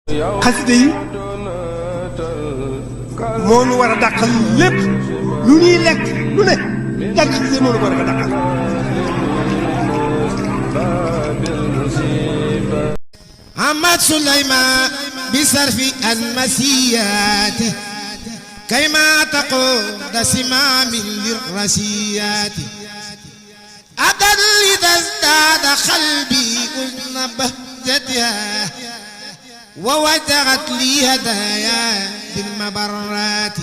xasida yi moo nu war a dàqal lépp lu ñuy lekk lu ne jàng xasida moo nu ko war a dàqal. Ahmad Souleymane bisarfi almasiyati kayma taquda simamin lirrasiyati adan litasdada qalbi uzna bahjatiha ووجهت لي هدايا بالمبرات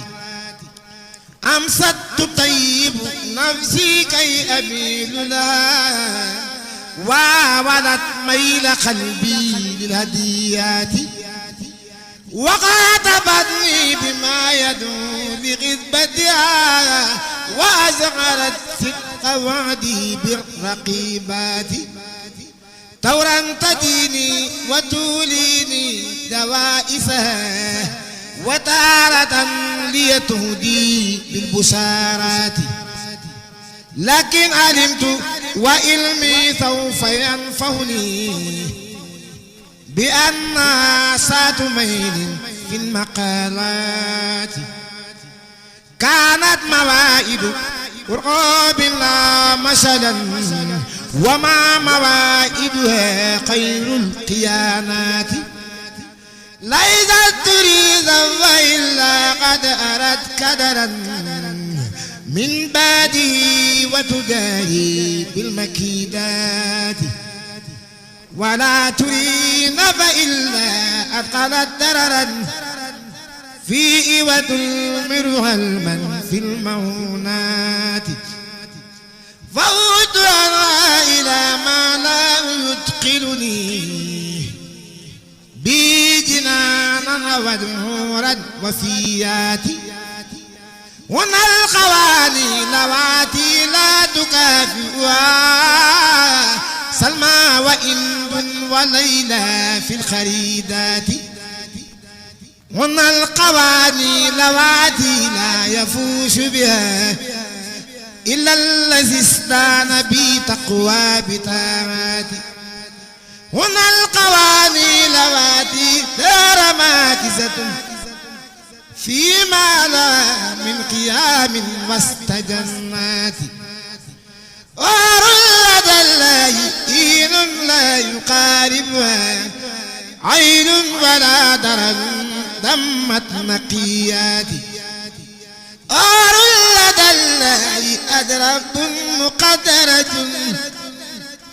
أمست تطيب نفسي كي أميل لها وولت ميل قلبي للهديات وخاطبتني بما يدعو لغذبتها وأزغرت صدق وعدي بالرقيبات تورا تديني وتوليني دوائسها وتارة ليتهدي بالبشارات لكن علمت وعلمي سوف ينفعني بأن سات ميل في المقالات كانت موائد قرب لا مثلا وما موائدها خير القيانات ليست تريد إلا قد أردت كدرا من بعده وتجاري بالمكيدات ولا تريد فإلا أثقلت دررا في وتلمرها المن في المونات فوتها إلى ما لا يدخلني بجنانا ودهورا وفياتي هنا القواني لواتي لا تكافئها سلمى وإند وليلى في الخريدات هنا القواني لواتي لا يفوش بها إلا الذي استان بي تقوى بتاماتي هنا القواني لواتي دار ماكزة فيما لا من قيام وسط جناتي وار لدى الله دين لا يقاربها عين ولا درن دمت نقياتي وار لدى الله أدرب مقدرة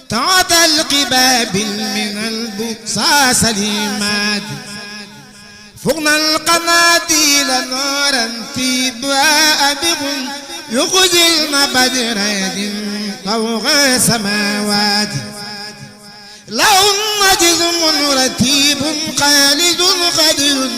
تعطى القباب من البؤسا سليمات فوقنا القناديل نورا تيبها أبغ يخجلن بدر فوق سماوات لهم جزم رتيب خالد قدر